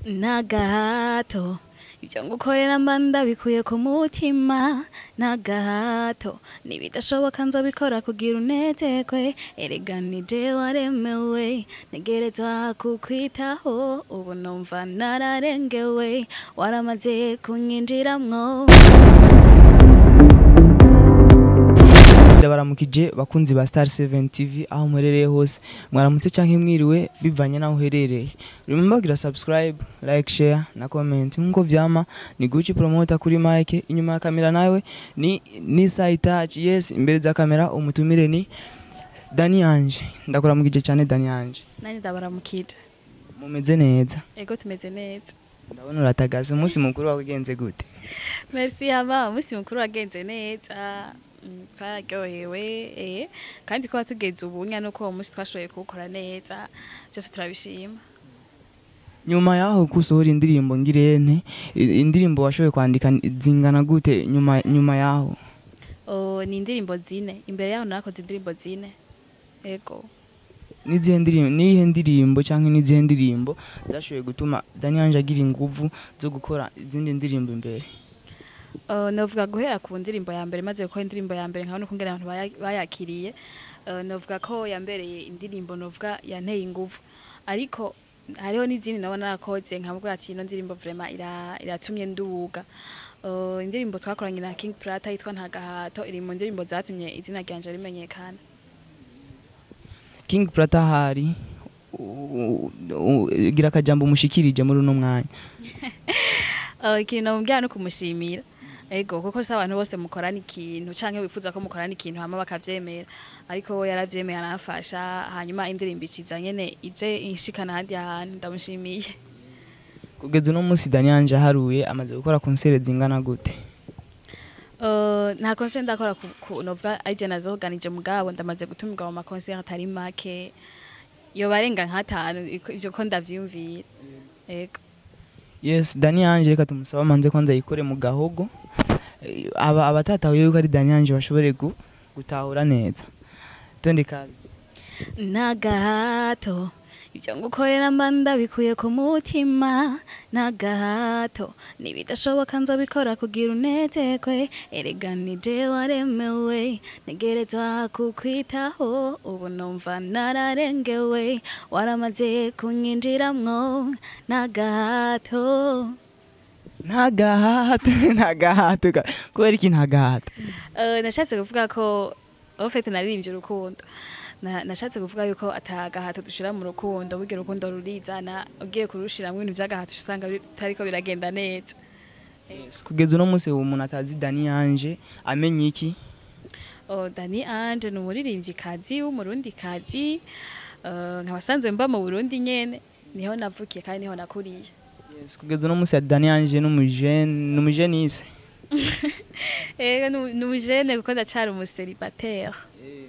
N'agahato ibyo ngukorera mba ndabikuye ku mutima, n'agahato nibidashoboka nzobikora kugira unezerwe. Erega ni jewe waremewe, ntegerezwa kukwitaho, ubu numva nararengewe, waramaze kunyinjiramwo. Ndabaramukije bakunzi ba Star 7 TV aho muherereye hose, mwaramutse canke mwiriwe bivanye naho uherereye. Remember kugira subscribe, like, share na comment nkuko vyama. Ni Gucci promoter kuri mic, inyuma ya kamera nawe ni Nisa Touch. Yes, imbere za kamera umutumire ni Dani Ange. Ndakuramukije cyane Dani Ange. Nanjye ndabaramukije. Mumeze neza? Ego, tumeze neza. Ndabona uratagaze, umunsi mukuru wagenze gute? Merci. Hama umunsi mukuru wagenze neza. Twararyohewe kandi kuba tugeze ubunya nuko uwo munsi twashoboye kuwukora neza, byose turabishima. Nyuma yaho kusohora indirimbo ngirente, indirimbo washoboye kwandika zingana gute nyuma yaho? Oh, ni indirimbo 4. Imbere yaho narakoze indirimbo 4, ego. Nizihe ndirimbo, niyihe ndirimbo canke nizihe ndirimbo zashoboye gutuma Dani Ange agira inguvu zo gukora izindi ndirimbo imbere? Novuga guhera ku ndirimbo ya mbere. Maze gukora indirimbo ya mbere nkabona ukungene abantu bayakiriye, novuga ko yambereye indirimbo, novuga yanteye inguvu. Ariko hariho n'izindi nabona narakoze nkavuga ati ino ndirimbo vraiment iratumye nduga. Indirimbo twakoranye na King Plata yitwa Ntagahato iri mu ndirimbo zatumye izina ryanje rimenyekana. King Plata hari gira akajambo umushikirije muri uno mwanya. Ikintu namubwira no kumushimira, ego, kuko si abantu bose mukorana ikintu canke wifuza ko mukorana ikintu hama bakavyemera, ariko we yaravyemeye aramfasha, hanyuma indirimbo iciza nyene ije inshikana ahandi hantu. Ndamushimiye. Kugeza uno munsi Dani Ange aharuye amaze gukora concert zingana gute? Nta concert ndakora novuga ari je nazoganije, mugabo ndamaze gutumirwa mu ma concert atari make, yoba arenga nk'atanu, ivyo ko ndavyiyumvira, ego. Yes, Dani Ange, reka tumusaba manze kwanza yikore mu gahogo. Aba abatatahuye yuko ari Dani Ange bashobore gutahura neza. Twende kazi. N'agahato ibyo ngukorera mba ndabikuye ku mutima, n'agahato nibidashoboka nzobikora kugira unezerwe. Erega ni jewe waremewe, ntegerezwa kukwitaho, ubu numva nararengewe, waramaze kunyinjiramwo, n'agahato. Ntagahato, ntagahato, kubera iki ntagahato? Nashatse kuvuga ko au fait naririmbye urukundo. Nashatse kuvuga yuko atagahato dushira mu rukundo, burya urukundo rurizana, ugiye kurushiramwo ibintu vy'agahato usanga bitariko biragenda neza. Yes, kugeza uno munsi uwo umuntu atazi Dani Ange amenye iki? Oh, Dani Ange ni umuririmvyikazi w'umurundikazi, nkaba asanzwe mba mu Burundi nyene, niho navukiye kandi niho nakuriye. Yes, kugeza uno munsi Dani Ange n'umujene, n'umujenise? Ego, ni umujene kuko ndacari umusélibataire.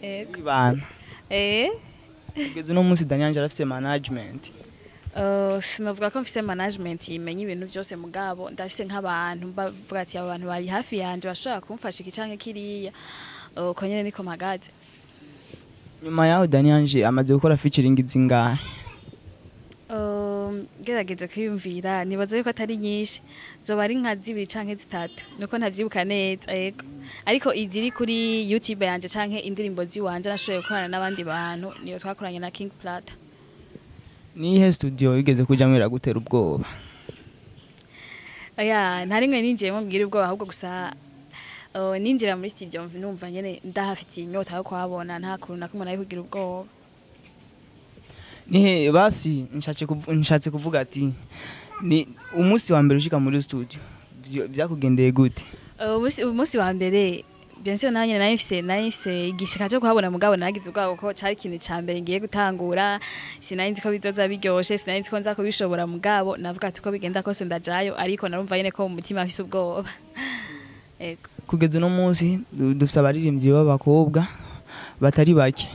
Ego. Ibana. Kugeza uno munsi Dani Ange arafise management? Sinavuga ko mfise management imenya ibintu vyose, mugabo ndafise nk'abantu bavuga ati aba bantu bari hafi yanje bashobora kumfasha iki canke kiriya. Uko nyene niko mpagaze. Nyuma yaho Dani Ange amaze gukora featuring zingahe? Gerageza kwiyumvira, nibaza yuko atari nyinshi, zoba ari nka 2 canke 3, nuko ntavyibuka neza, ego. Ariko iziri kuri YouTube yanje canke indirimbo ziwanje nashoboye gukorana n'abandi bantu niyo twakoranye na King Plata. Nihe studio wigeze kujamwo iragutera ubwoba? Oya, nta rimwe ninjiyemo mbwira ubwoba, ahubwo gusa ninjira muri studio numva nyene ndahafitiye inyota yo kuhabona, nta kuntu na kumwe nari kugira ubwoba. Nihe basi nshatse kuvuga ati ni umunsi wa mbere ushika muri studio vyakugendeye gute? Umunsi wa mbere, bien sûr, nanjye nari mfise igishika cyo kuhabona, mugabo naragize ubwoba kuko cari ikintu ca mbere ngiye gutangura. Sinari nzi ko bizoza biryoshe, sinari nzi ko nza kubishobora, mugabo navuga ati uko bigenda kose ndajayo, ariko narumva nyene ko mu mutima mfise ubwoba, ego. Kugeza uno munsi dufise abaririmbyi b'abakobwa batari bake.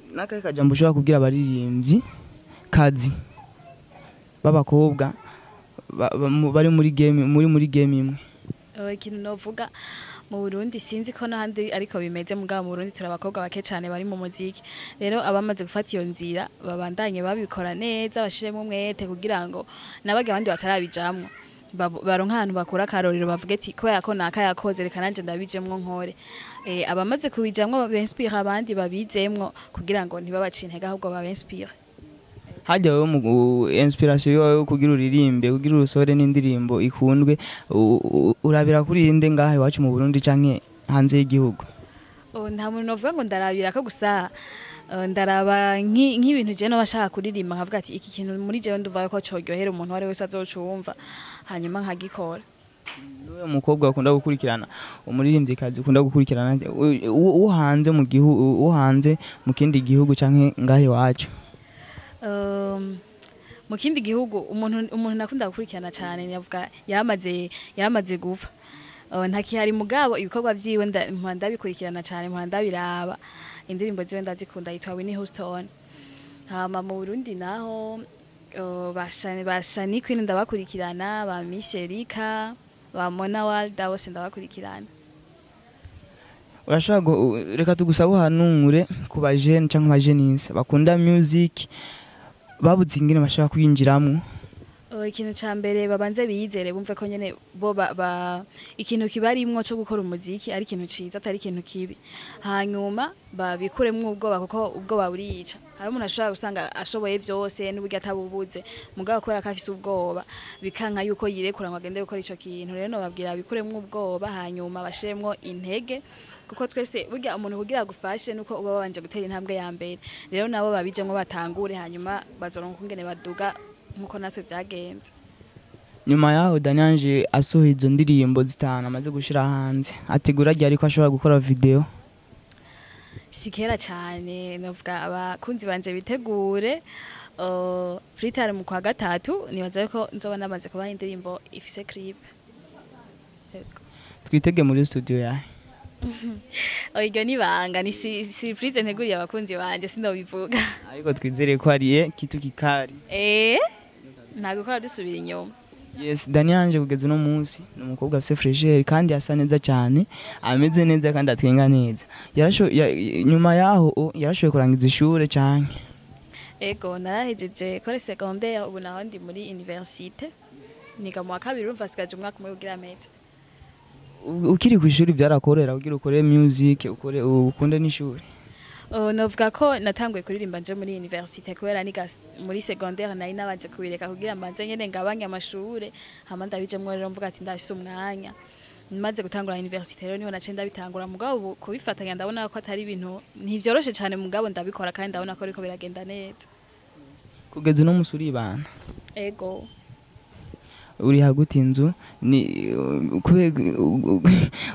N'akahe kajambo ushobora kubwira abaririmbyi kazi b'abakobwa bari muri game, muri game imwe? Ikintu novuga Mu Burundi sinzi ko n'ahandi ariko bimeze, mugabo mu Burundi turi abakobwa bake cyane bari mu muziki. Rero abamaze gufata iyo nzira babandanye babikora neza, bashiremo umwete kugira ngo nabage abandi batarabijamwo baronka ahantu bakura akarorero, bavuge ati kubera ko naka yakoze, reka nanje ndabijemwo nkore. Abamaze kubijamwo bainspire abandi babizemwo kugira ngo ntibabace intege, ahubwo babainspire. Hajya wewe mu inspiration yawe kugira uririmbe, kugira urusohore n'indirimbo ikundwe, urabira kuri inde ngaha iwacu mu Burundi canke hanze y'igihugu? Oh, nta muntu novuga ngo ndarabira ko, gusa ndaraba nk'ibintu je noba nshaka kuririmba, nkavuga ati iki kintu muri jewe ndumva ko coryohera umuntu uwo ari wese azocumva, hanyuma nkagikora. Niwe mukobwa ukunda gukurikirana, umuririmvyikazi ukunda gukurikirana uwo hanze mu gihugu, uwo hanze mu kindi gihugu canke ngaha iwacu? Mu kindi gihugu umuntu nakunda gukurikirana cyane navuga yaramaze gupfa. Ntakihari, mugabo ibikorwa vyiwe mpora ndabikurikirana cyane, mpora ndabiraba, indirimbo ziwe ndazikunda, yitwa Winnie Houston. Hama mu Burundi naho ba Shani Queen ndabakurikirana, ba Miss Erika, ba Mona Walda, bose ndabakurikirana. Urashobora reka tugusaba uhanure ku bajene canke abajenise bakunda music babuze ingene bashobora kwinjiramwo. Ikintu ca mbere, babanze biyizere, bumve ko nyene bo ikintu kibarimwo co gukora umuziki ari ikintu ciza, atari ikintu kibi. Hanyuma babikuremwo ubwoba, kuko ubwoba buriyica. Hari umuntu ashobora gusanga ashoboye vyose n'uburyo atabubuze, mugabo kubera ko afise ubwoba bikanka yuko yirekura ngo agende gukora ico kintu. Rero nobabwira bikuremwo ubwoba, hanyuma bashiremwo intege, kuko twese burya umuntu kugira agufashe nuko uba wabanje gutera intambwe ya mbere. Rero nabo babijemwo, batangure, hanyuma bazoronka ukungene baduga nkuko natwe vyagenze. Nyuma yaho Daniel asohoye izo ndirimbo zitanu amaze gushira hanze, ategura ryari ko ashobora gukora video? Si kera cyane, navuga abakunzi banje bitegure, plus tard mu kwa gatatu nibaza ko nzoba namaze kubaha indirimbo ifise clip. Yego. Twitege muri studio yawe? Oh, iryo ni ibanga, ni surprise nteguriye abakunzi banje, sinobivuga. Ariko twizere ko hariye kitu kikari. Nta gukora dusubira inyuma. Yes, Daniel Ange kugeza uno munsi ni umukobwa afise fraîcheur kandi asa neza cyane, ameze neza kandi atwenga neza. Nyuma yaho yarashoboye kurangiza ishure canke? Ego, narahejeje école secondaire, ubu naho ndi muri université, niga mu wa kabiri. Urumva sigaje umwaka umwe kugira mpeze. Ukiri ku ishuri byarakorera kugira ukore music, ukore ukunde n'ishuri? Novuga ko natanguye kuririmba nje muri université, kubera niga muri secondaire nari nabanje kubireka kugira mbanze nyene ngabanye amashure, hama ndabijemwo. Rero mvuga ati ndafise umwanya, maze gutangura université rero niho naciye ndabitangura. Mugabo ubu kubifatanya ndabona ko atari ibintu, ntivyoroshe cane, mugabo ndabikora kandi ndabona ko ariko biragenda neza. Kugeza uno munsi uribana? Ego. Uri haguti inzu ni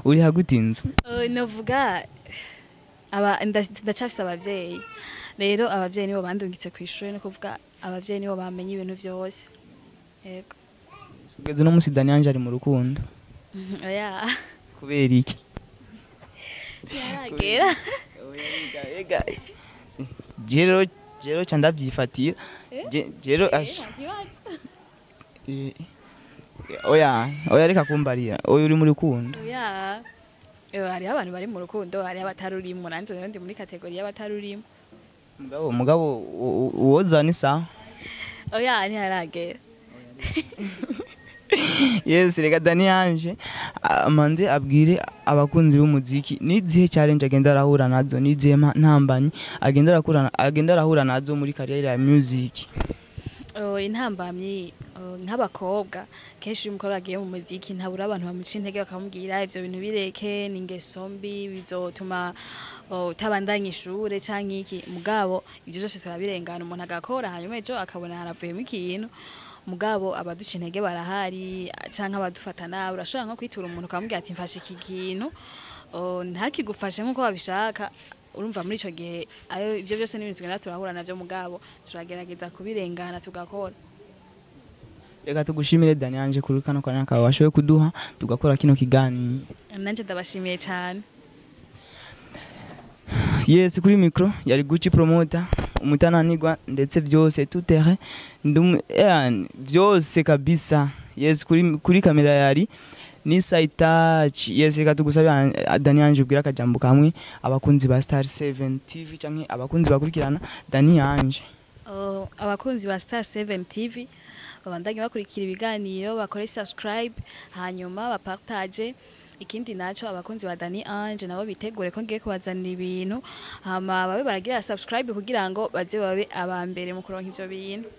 uri haguti inzu? Novuga aba ndacafise abavyeyi. Rero abavyeyi nibo bandungitse kw'ishure, no kuvuga abavyeyi nibo bamenye ibintu vyose. Yego. Kugeza uno munsi Daniel Ange ari mu rukundo? Oya. Kubera iki? Yaragera. Ega jero ca ndavyifatira. Jero ash. Oya, reka kumbarira, oya, uri mu rukundo. Oya. Hariho abantu bari mu rukundo, hariho abatarurimo. Nanje rero ndi muri catégorie y'abatarurimo. Mugabo uwoza ni sawa. Oya, ntiharagera. Yes, reka Dani Ange amanze abwire abakunzi b'umuziki n'izihe challenge agenda arahura nazo, n'izihe ntambamyi agenda arahura nazo muri carrière ya music. Oh, intambamyi, nk'abakobwa, kenshi iyo umukobwa agiye mu muziki ntabura abantu bamuca intege, bakamubwira ivyo bintu bireke, ni ingeso mbi, bizotuma utabandanya ishure canke iki. Mugabo ivyo vyose turabirengana, umuntu agakora, hanyuma ejo akabona haravuyemo ikintu. Mugabo abaduca intege barahari, canke abadufata nabi. Urashobora nko kwitura umuntu ukamubwira ati mfashe iki kintu, ntakigufashe nkuko babishaka. Urumva muri ico gihe ayo ivyo byose ni ibintu tugenda turahura navyo, mugabo turagerageza kubirengana tugakora. Reka tugushimire Dani Ange kuri kano kanya kawe washoboye kuduha tugakora kino kiganiro. Nanje ndabashimiye cyane. Yes, kuri micro yari Gucci promoter umutananirwa, ndetse vyose tout terrain ndum yani vyose kabisa. Yes, kuri kamera yari Ni Saitach. Yes, reka tugusabe Dani Ange ubwira akajambo kamwe abakunzi ba Star 7 TV canke abakunzi bakurikirana Dani Ange. Oh, abakunzi ba Star 7 TV babandanye bakurikira ibiganiro, bakore subscribe, hanyuma bapartage. Ikindi naco, abakunzi ba Dani Ange nabo bitegure ko ngiye kubazanira ibintu, hama babe baragira subscribe kugira ngo baze babe aba mbere mu kuronka ivyo bintu.